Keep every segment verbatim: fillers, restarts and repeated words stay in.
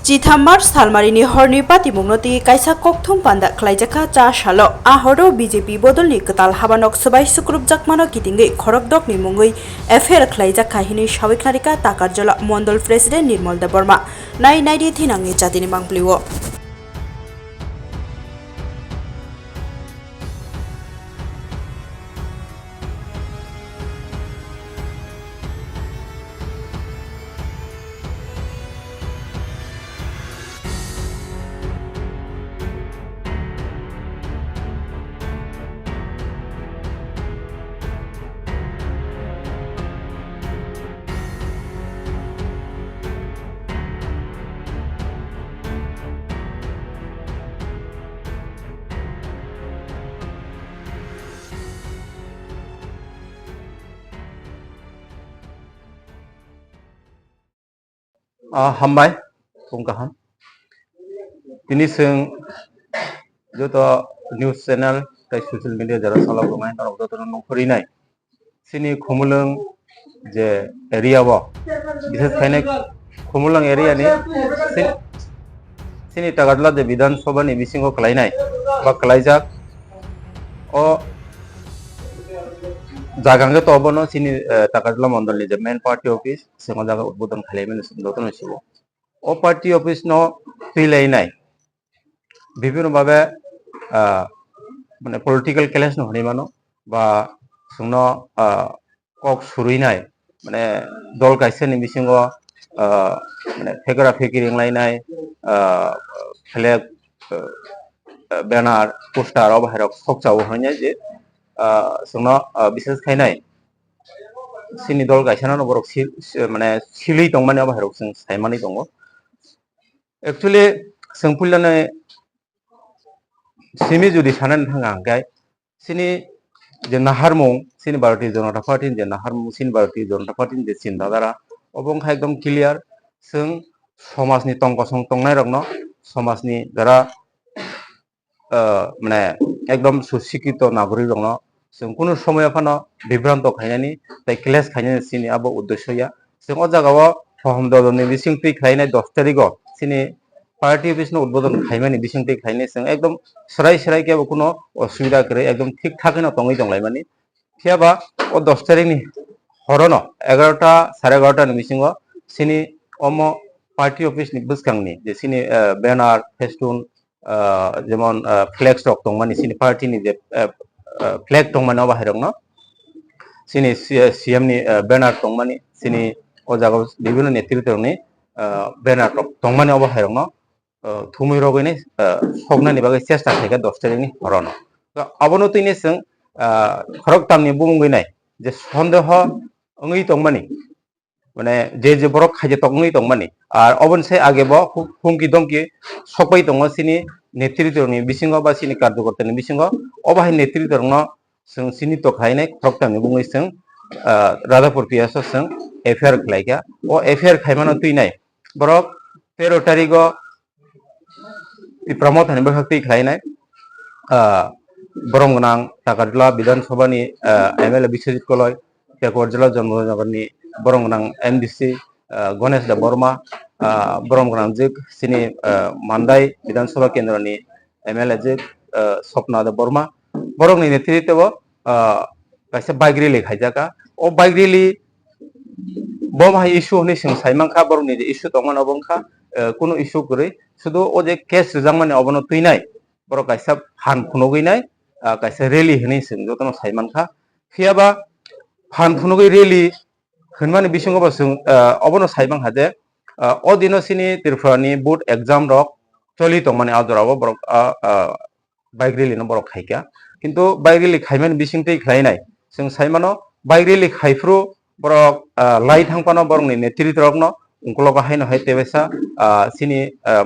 Chitham March salmarini horni patimungno twi kaisa kokthum panda khlaijakha cha salo. A horo B J P bodolni kwtal habanok swbai sukrupjakmano kitingwi khorokdokni mungwi F I R khlaijakha hinwi sawi khnarikha Takarjala Mondol President Nirmal Debbarma. Nai naidi thinangni chatini mangpli-o. Ah, hambai, phung kaham. Tini chwng joto news channel tei social media jora salok tongnai norok jotono nongkhorwi nai. Chini Khumulwng je area o, bishes khainai Khumulwng area ni si-, chini Takarjala je Bidhan Sabha ni bisingo khlainai ba khlaijak, o jaga hwnkhe to obono chini, eh, Takarjala mondol ni je main party office, chwng o jaga udbodon khlaimani jotono siwo. O party office no twi lainai bibino babe, ah, mane political clash no hwnwi mano ba chwngno, ah, kok surwi nai, mane dol kaisa ni bisingo, ah, mane phekra phekri wng lainai, ah, flag, ah, banner, poster o bahai rok sokcha o hwnwi je, ah, chwngno, ah, bishes khainai. Chini dol kaisa no borok sil-, si-, mane silwi tongmani o bahai rok chwng saimani tongo. Actually, chwng puilano simi jodi sanani thang ang khe, chini je naharmung, chini Bharatiya Janata Party ni je naharmung, chini Bharatiya Janata Party ni je chinta dhara, obo wngkha ekdom clear. Chwng somajni tong kosong tongnairokno, somajni jara, ah, mane ekdom susikito nagorik rokno chwng kunu somoyo phano bibranto khainani tei clash khainani chini abo uddesyo ya. Chwng o jaga o Hohom Dodon ni bising twi khlainai dos tarik o chini party office no udbodon khaimani bising twi khlainai chwng ekdom swrai swrai kebo kuno osubida kwrwi ekdom thik thak no tongwi tonglaimani. Phiya ba o dos tarik ni horono egarota, sare egarota ni bisingo chini omo party office ni bwskangni je chini, eh, banner, festoon, ah, jemon, ah, flex rok tongmani chini party ni je, ah, ah, flag tongmani o bahai rokno chini C-, C M ni, ah, banner tongmani chini o jaga o bibhinno netrito rokni, ah, banner rok tongmani o bahai rokno, ah, thumwi rogwi nai, ah, soknani bagwi chesta khaikha dos tarik ni horono. To abono twini chwng, ah, khoroktamni bumungwi nai je sondeho wngwi tongmani, mane je je borok khaija tongwi tongmani. Ar oboni sai age bo hu-, humki domki sokpai tongo chini netrito ni bisingo ba chini karjokorta ni bisingo. O bahai netrito rokno chwng chini to khlainai khoroktamni bumungwi chwng, ah, Radhapur P S o chwng F I R khlaikha. O F I R khaimano twinai borok tero tarigo Tipra Motha ni bwkhak twi khlainai, ah, borom gwnang Takarjala Bidhan Sabha ni, ah, M L A Biswajit Koloi, Takarjala Janmanagar ni borom gwnang M D C, ah, Ganesh Debbarma, ah, borom gwnang jwk chini, ah, Mandai Bidhan Sabha Kendra ni M L A jwk, ah, Swapna Debbarma, borok ni netrito o, ah, kaisa bike rally khaijak kha. O bike rally bo bahai issue hwnwi chwng sai mankha, borokni je issue tongmani obo wngkha, eh, kunu issue kwrwi, sudu o je case rwjakmani obono twinai, borok kaisa phan phunugwi nai, ah, kaisa rally hwnwi chwng jotono sai mankha. Phiya ba phan phunugwi rally hwnmani bisingo bo chwng, ah, obono sai mankha je, ah, o dino chini Tripura ni board exam rok choli tongmani a jora o borok, ah, ah, bike rally no borok khaikha. Kintu bike rally khaimani bisingtwi khlainai. Chwng saimano bike rally khaiphuru borok, ah, lai thangphano borokni netrito rokno ungkologo haino hai tebesa, ah, chini, ah,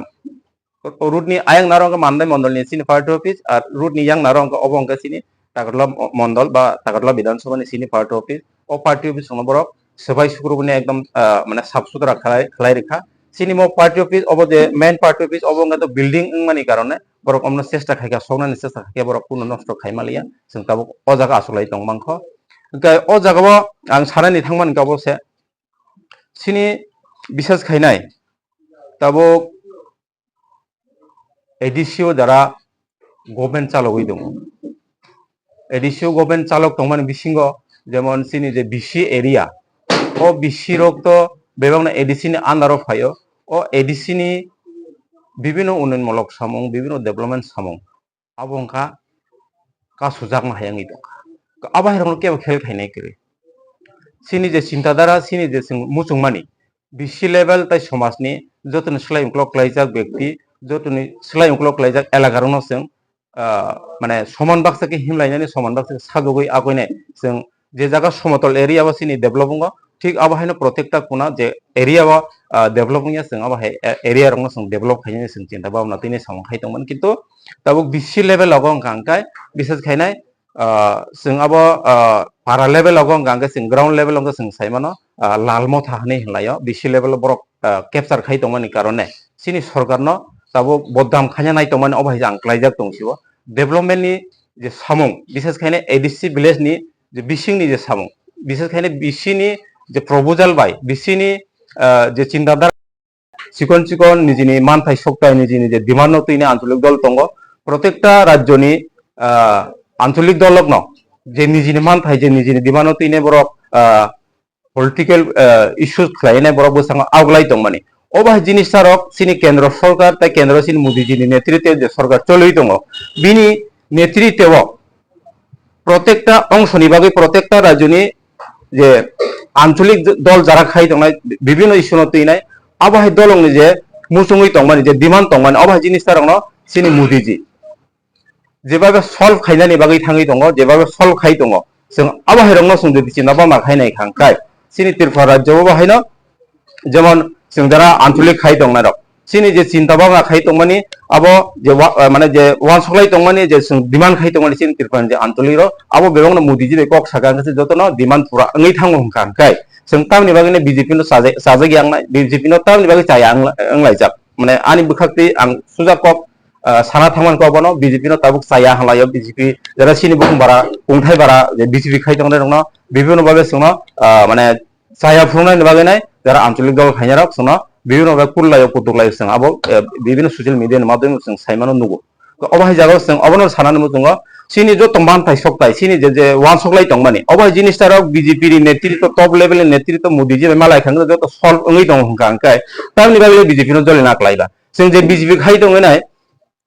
road ni ayang naro wngkha Mandai Mondol ni chini party office, ar road ni yang naro wngkha obo wngkha chini Takarla Mondol ba Takarla Bidhan Sabha ni chini party office. O party office no borok swbai sukrubuni ekdom, ah, mane sap sutra khlai, khlai rikha. Chini mo party office obo je main party office obo wngkha to building wngmani karone borok omno chesta khaikha, soknani chesta khaikha, borok kuno nosto khai maliya, chwng tabuk o jaga achuklai tong mankho. Hwnkhe o jaga o ang sanani thangmani khe obo se chini bisas khainai tabuk A D C o jara government chalogwi tongo. A D C o government chalok tongmani bisingo jemon chini je B C area, o B C rok to bebakno A D C ni under o phaio. O A D C ni bibino unnoyonmulok samung, bibino development samung, abo wngkha kasujakma hai wngwi tongkha. Abo hai rokno kebo khel khainai kwrwi. Chini je chintadara, chini je chwng muchungmani, B C level tai somajni jotoni slai uklok klaijak bekti, jotoni slai uklok klaijak elakarokno chwng, ah, mane soman baksa khe himlainani, soman baksa khe sajagwi agoinai. Chwng je jaga somotol area o chini develop wngo, thik abo haino protekta kuna je area o, ah, develop wngya, chwng abo hai, eh, area rokno chwng develop khainani chwng chinta bhabna tini samung khai tongmani. Kintu tabuk B C level o wngkha hwnkhe bises khainai, ah, chwng abo, ah, para level o wngkha hwnkhe chwng ground level o wngkha chwng sai mano, ah, lal motha hinwi hinlaio, B C level o borok, ah, capture khai tongmani karone chini sorkarno tabuk bodam khaina nai tongmani, obo hai ang klaijak tong sio. Development ni je samung, bises khainai A D C village ni je bising ni je samung, bises khainai B C ni je proposal bai, B C ni, ah, je chinta dhara, chikon chikon nijini manthai soktai, nijini je demand no twini ancholik dol tongo, protekta rajyoni, ah, ancholik dolokno je nijini manthai, je nijini demand no twini borok, ah, political, ah, issues khlainai borok bwskango auglai tongmani. O bai jinis tarok chini kendro sorkar tai kendro chini Modi ji ni netritwe je sorkar cholwi tongo, bini netritwe o protekta ongsoni bagwi, protekta rajyoni je ancholik dol jara khai tongnai, bibino issue no twinai, abo hai dolongni je muchungwi tongmani, je demand tongmani, abo hai jinis tarokno chini Modi ji jebabe solve khainani bagwi thangwi tongo, jebabe solve khai tongo, chwng abo hai rokno chwng jodi chinta bhabna khainai kha hwnkhe chini Tripura rajyo o bo haino jemon chwng jara ancholik khai tongnai rok, chini je chinta bhabna khai tongmani, abo je wa-, eh, mane je uansuklai tongmani, je chwng demand khai tongmani chini Tripura ni je ancholik rok, abo bebakno Modi ji bai kok saka hwnkhe jotono demand pura wngwi thango hwnkha hwnkhe chwng tamni bagwino B J P no chaja-, chajak ya wngnai, B J P no tamni bagwi chaya wng-, wnglaijak. Mane ani bwkhaktwi ang suja kok, ah, sana thangmani kok bono B J P no tabuk chaya hwnlaio, B J P jara chini bukung bara, kungthai bara, je B J P khai tongnai rokno bibino babe chwngno, ah, mane chaya phunuknani bagwi nai jara ancholik dol khainai rok chwngno bibino babe kullaio, kutuklaio chwng abo, eh, bibino social media ni madhyome chwng saimano nugo. To obo hai jagao chwng obono sanani muchungo chini joto manthai soktai, chini je, je uansuklai tongmani, obo hai jinis tarok B J P ni netritwo, top level ni netritwo Modi ji bai malai kha joto solve wngwi tongo hwnkha hwnkhe tamni bagwi B J P no jolina kwlaiba. Chwng je B J P khai tongwi nai,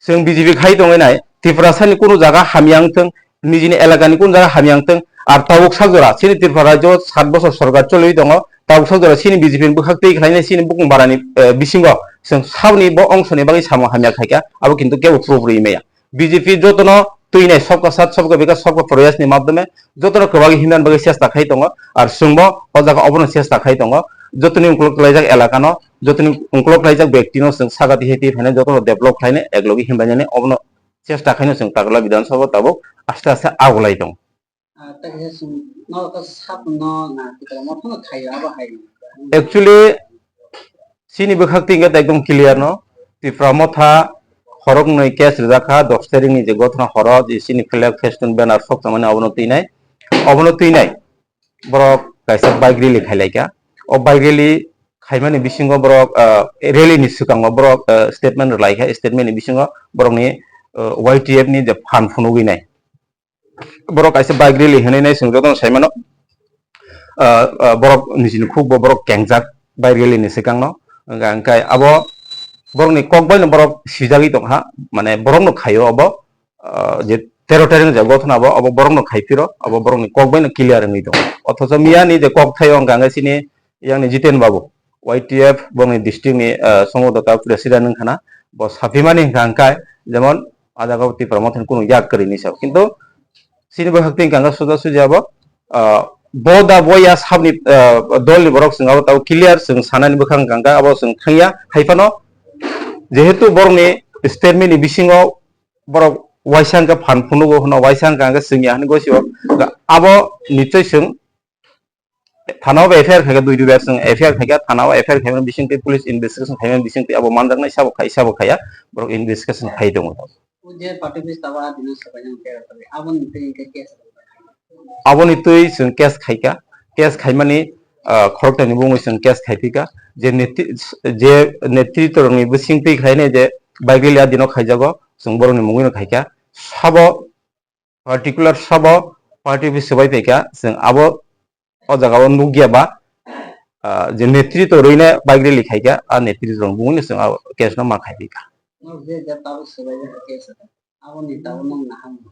chwng B J P khai tongwi nai, Tiprasani kunu jaga hamya wngthwng, nijini elakani kunu jaga hamya wngthwng, ar tabuk sak jora chini Tripura rajyo sat bochor sorkar choliwi tongo, tabuk sak jora chini B J P ni bwkhak twi khlainai chini bukung barani, eh, bisingo chwng saboni bo ongsoni bagwi samung hamya khaikha, abo kintu kebo pura puri maya. B J P jotono twinai Sabka Sath, Sabka Vikas, Sabka Prayas ni madhyome jotono kwbagwi himnani bagwi chesta khai tongo, ar chwngbo o jaga obono chesta khai tongo. Jotoni ungkuluk khlaijak elakano, jotoni ungkuluk khlaijak bektino chwng sagati heti phainai, jotono develop khlainai, eklogi himbainani obono chesta khaino chwng Takarla Bidhan Sabha tabuk aste aste agulai tongo. Ah, tei khe chwng no to sap no na Tipra Motha no khaio abo hai. Actually, chini bwkhak tingkhe ekdom clear no. Tipra Motha khoroknwi case rijak kha, dos tarikni je gothona horo je chini flag, festoon, banner sok tongmani abono twinai. Obono twinai borok kaisa bike rally khailaikha. O bike rally khaimani bisingo borok, ah, rally ni swkango borok, ah, statement rwlaikha. Statement ni bisingo borokni, ah, Y T F ni je phan phunugwi nai. Borok kaisa bike rally hinwi nai chwng jotono sai mano. Ah, ah, borok nijini khukbo borok kengjak bike rally ni swkangno. Hwnkha hwnkhe abo borokni kok baino borok sijagwi tongkha, mane borokno khaio abo, ah, je tero tarikni je gothona abo, abo borokno khai phiro, abo borokni kok baino clear wngwi tongo. Othocho miyani je kok thaio hwnkha hwnkhe chini yangni Jiten Babu, Y T F bongni district ni, ah, Songho Dota president wngkha na, bo saphimani hwnkha hwnkhe jemon a jaga o Tipra Motha ni kunu yak kwrwi ni sao. Kintu chini bwkhak twi hwnkha hwnkhe soja soja abo, ah, bo da bo ya sabni, ah, dol ni borok chwng abo tabuk clear chwng sanani bwkhak hwnkha hwnkhe abo chwng thangya. Haiphano jehetu borokni statement ni bisingo borok waisa hwnkhe phan phunugo hwno, waisa hwnkha hwnkhe chwngya hinwi gosio, abo nichoi chwng thana o F I R khaikha, dui dui ber chwng F I R khaikha, thana o F I R khaimani bisingtwi police investigation khaimani bisingtwi abo manjaknai, sabo khai, sabo khaiya, borok investigation khai tongo. O je party office taba dino sabai nang kera sabai, aboni twi hwnkhe case. Aboni twi chwng case khaikha, case khaimani, ah, khorokthani bumui chwng case khaiphika, je netri-, je netritwrokni bisingtwi khlainai je bike rally a dino khaijago, chwng borokni mungwino khaikha. Sabo particular sabo party office swbai paikha, chwng abo o jaga o nukya ba, ah, je netrito rwina bike rally khaikha, a netrito rok bumungni chwng a case no ma khaipaikha. Norok je je tabuk swbaijak khe se, aboni tabuk nang naharmung.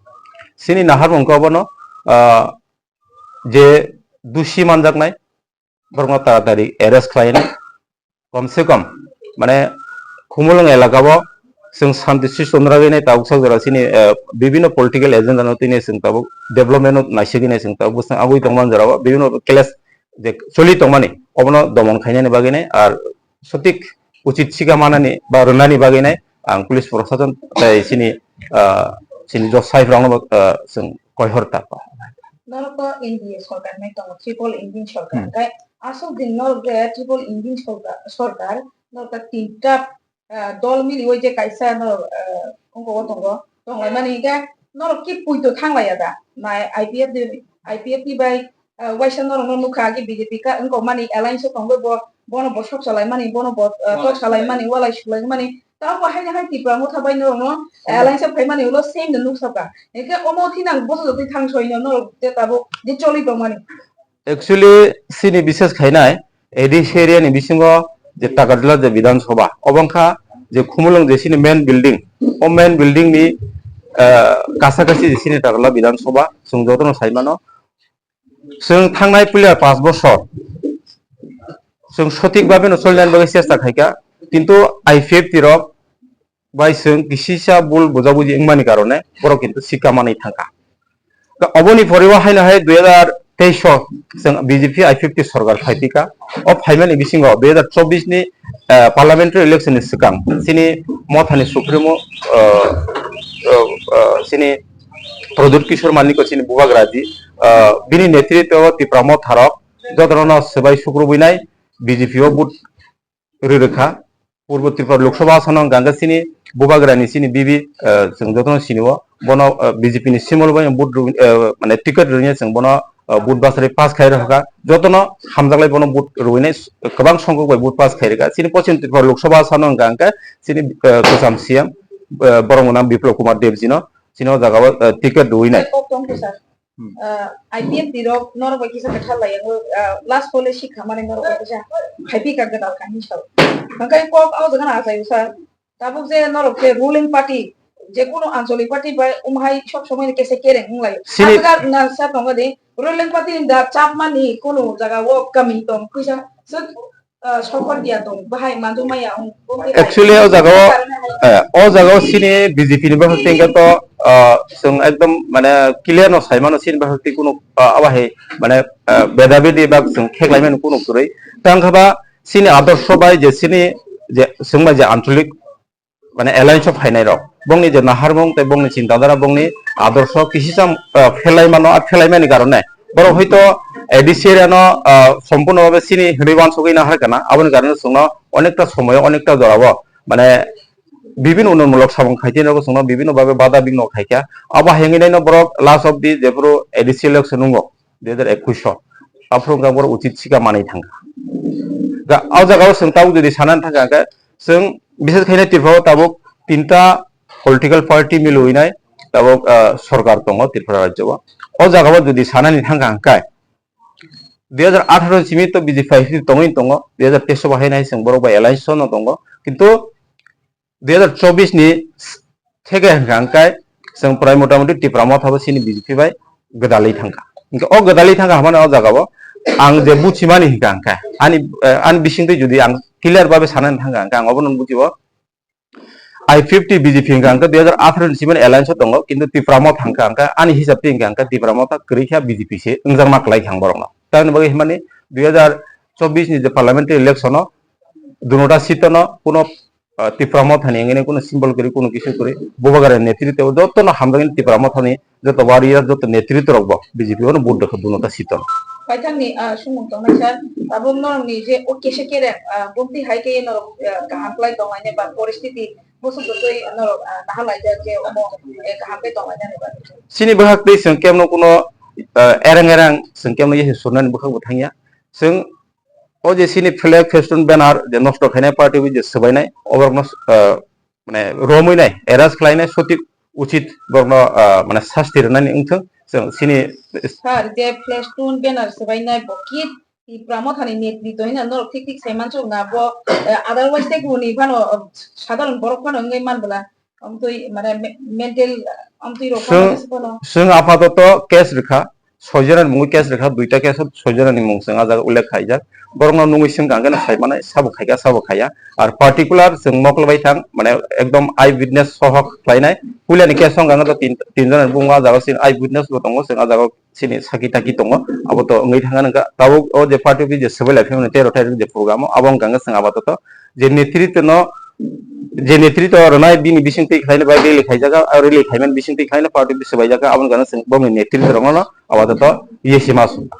Chini naharmung khe obono, ah, je dusi manjaknai, borokno taratari arrest khlainai, kom se kom, mane, Khumulwng elaka o chwng santi siston rwgwinai tabuk sak jora chini, eh, bibino political agenda no tini chwng tabuk development no naisigwinai chwng tabuk bwswng abui tongmani jora o bibino clash je choli tongmani obono domon khainani bagwinai ar sotik uchit sikha manani ba rwnani bagwinai ang police prosason tei chini, ah, chini josai rokno, ah, chwng koihor ta. Norok to N D A sorkar hinwi tongo, triple engine sorkar. Hmm. Hwnkhe aswk din norok je triple engine sorkar, sorkar, norok ta tinta, ah, dol miliwi je kaisa norok, ah, wngkok o tongo, tonglaimani hwnkhe norok ki puito thanglaiya da? Nai I P F T, I P F T bai, ah, waisa norokno nukha agi B J P ka wngkok mani alliance o tongwi bo, bono bo sok salaimani, bono bo, ah, tok salaimani, walai suklaimani. Tamo bo haino hai Tipra Motha bai norokno alliance o phaimani ulo same no nuksa ka. Hwnkhe omo thinang boso jotwi thang soino norok je tabuk je choli tongmani. Actually, chini bises khainai A D C area ni bisingo je Takarjala je Bidhan Sabha, obo wngkha je Khumulwng je chini main building, o main building ni, eh, kasa kasi je chini Takarjala Bidhan Sabha, chwng jotono sai mano. Chwng thangnai puila panch bosor chwng sotik bhabe no choli nani bagwi chesta khaikha, kintu I P F T rok bai chwng kisisa bul bujabuji wngmani karone borok kintu sikha manwi thangkha. Ka-, oboni pore o haino hai dui hazar teis o chwng B J P I P F T sorkar phaipikha. O phaimani bisingo dui hazar chobbish ni, eh, parliamentary election ni swkang chini Mothani supremo, eh, eh, eh, chini Pradyut Kishore Manik o chini bubagra di, eh, bini netritwo o Tipra Motha rok jotono swbai sukrubwinai B J P o vote rwrwkha. Purbo Tripura Lok Sabha asano hwnkha hwnkhe chini bubagrani chini bibi, eh, chwng jotono sinio. Bono, eh, B J P ni simol bai vote rw-, eh, mane ticket rwina chwng bono, eh, vote basari pass khai rwkha. Jotono hamjaklai bono vote rwinai s-, kwbang songkok bai vote pass khai rwkha. Chini Poschim Tripura Lok Sabha asano hwnkha hwnkhe chini, eh, kwcham C M, eh, borok mwnam Biplab Kumar Deb jino chini o jaga o, eh, ticket rwinai. Kok tong khe sir. Hmm. Ah, I P F T rok norok bai kisa kwthar lai, ah, last policy khamani norok bai kisa hai pika gwdal kha hinwi sao. Hwnkhe kok o jaga na achai sir. Tabuk je norok je ruling party, je kono anchalik party bai um hai sob somoi ni kese kereng wng lai. Chini- Agar na sa tongo di, ruling party ni da chapmani kono jaga o kami tong kisa. So, ah, sokor dia tong, bahai manjung maya wng, wng di hai. Actually, o jaga o, eh, o jaga o chini B J P ni bahai tingka to, ah, chwng ekdom mane clear no sai mano chini bahai twi kono, ah, abo hai mane, ah, bedabedi ba chwng kheklai mani kono kwrwi. Tang kha ba chini adorsho bai je chini je chwng bai je anchalik mane alliance o phainai rok, bongni je naharmung tei bongni chinta dhara, bongni adorsho kisisa, ah, phelai mano, ar phelai mani karone borok hoito A D C area no, ah, sompurno bhabe chini hinwi uansugwi nahar kana, aboni karone chwngno onekta somoyo, onekta jorao mane bibinno unonmulok samung khaitini rok chwngno bibinno bhabe bada bigno khaikha. Abo hai wngwi naino borok last of the jephuru A D C election wngo, dui hazar ekush o, aphuru wngkha borok uchit sikha manwi thangkha. Ga-, o jaga o chwng tabuk jodi sanani thangkha hwnkhe, chwng bises khaina Tripura o tabuk tinta political party milwinai tabuk, ah, sorkar tongo Tripura rajyo o. O jaga o jodi sanani thangkha hwnkhe, dui hazar atharo ni simi to B J P bai tongwi tongo, dui hazar teis o bahai nai chwng borok bai alliance no tongo, kintu dui hazar chobbish ni theke hwnkha hwnkhe chwng prai motamoti Tipra Motha bo chini B J P bai gwdalwi thangkha. Hwnkhe o gwdalwi thangkha hwnmani o jaga o ang je buchimani hwnkha hwnkhe ani, eh, ani bisingtwi jodi ang clear babe sanani thangkha hwnkhe ang obono buchibo I P F T B J P hwnkha hwnkhe dui hazar atharo ni simi alliance o tongo, kintu Tipra Motha hwnkha hwnkhe ani hisab twi hwnkha hwnkhe Tipra Motha kwrwi kha B J P se wngjakma kwlai kha ang borokno. Tamoni bagwi hwnmani dui hazar chobbish ni je parliamentary election o dunota seat o no kuno ah, Tipra Motha ni wngwi kuno symbol kwrwi, kuno kisu kwrwi, bubagra ni netritwo jotono hamjaknai Tipra Motha ni joto warrior, joto netritwo rok bo B J P o no vote rwkha, dunota seat o no. Paithak ni, ah, sumung tongnai sir, tabuk norok ni je o kese kereng, ah, bumti hai khe norok, ah, kaham khlai tonglainai ba poristiti bwswk bwtwi norok, ah, nahar laijak je omo, eh, kaham khe tonglainani bagwi. Chini bwkhak twi chwng kemno kuno, ah, ereng ereng chwng kemno yasi surnani bwkhak bo thangya. Chwng o je chini flag, festoon, banner je nosto khainai party bai je swbainai, oborokno, ah, mane romwi nai, arrest khlai nai, sotik uchit borokno, ah, mane sasti rwnani wngthwng. Chwng chini Sir, je Plestone banner swbainai bo kit Tipra Mothani netrito hino norok thik thik sai mansuk na bo, eh, otherwise tei kubuni phano, eh, sadharon borok phano wngwi manbwla. Amtwi mane me-, mental, amtwi rok Chwng, phano se phano. Chwng apatoto case rwkha, soijonani mungwi case rwkha, duita case o soijonani mung chwng ah jaga ullekh khaijak. Borokno nungwi chwng kang khe no sai manai, sabo khaika, sabo khaiya. Ar particular chwng mokol bai thang, mane ekdom eye witness sohok khlainai. Puilani case o hwnkha khe to tin, tin jonani bumung ah jaga chini eye witness bo tongo, chwng ah jaga chini saki taki tongo, abo to wngwi thangkha nangkha. Tabuk o je party office je swbai lai phimani tero tarik je program o, abo wngkha khe chwng apatoto je netrito no, je netrito rwnai bini bisingtwi khlaina bai rally khaijakha, a rally khaimani bisingtwi khlaina party office swbaijakha, abo wngkha khe chwng bongni netrito rokno apatoto yesi ma sung.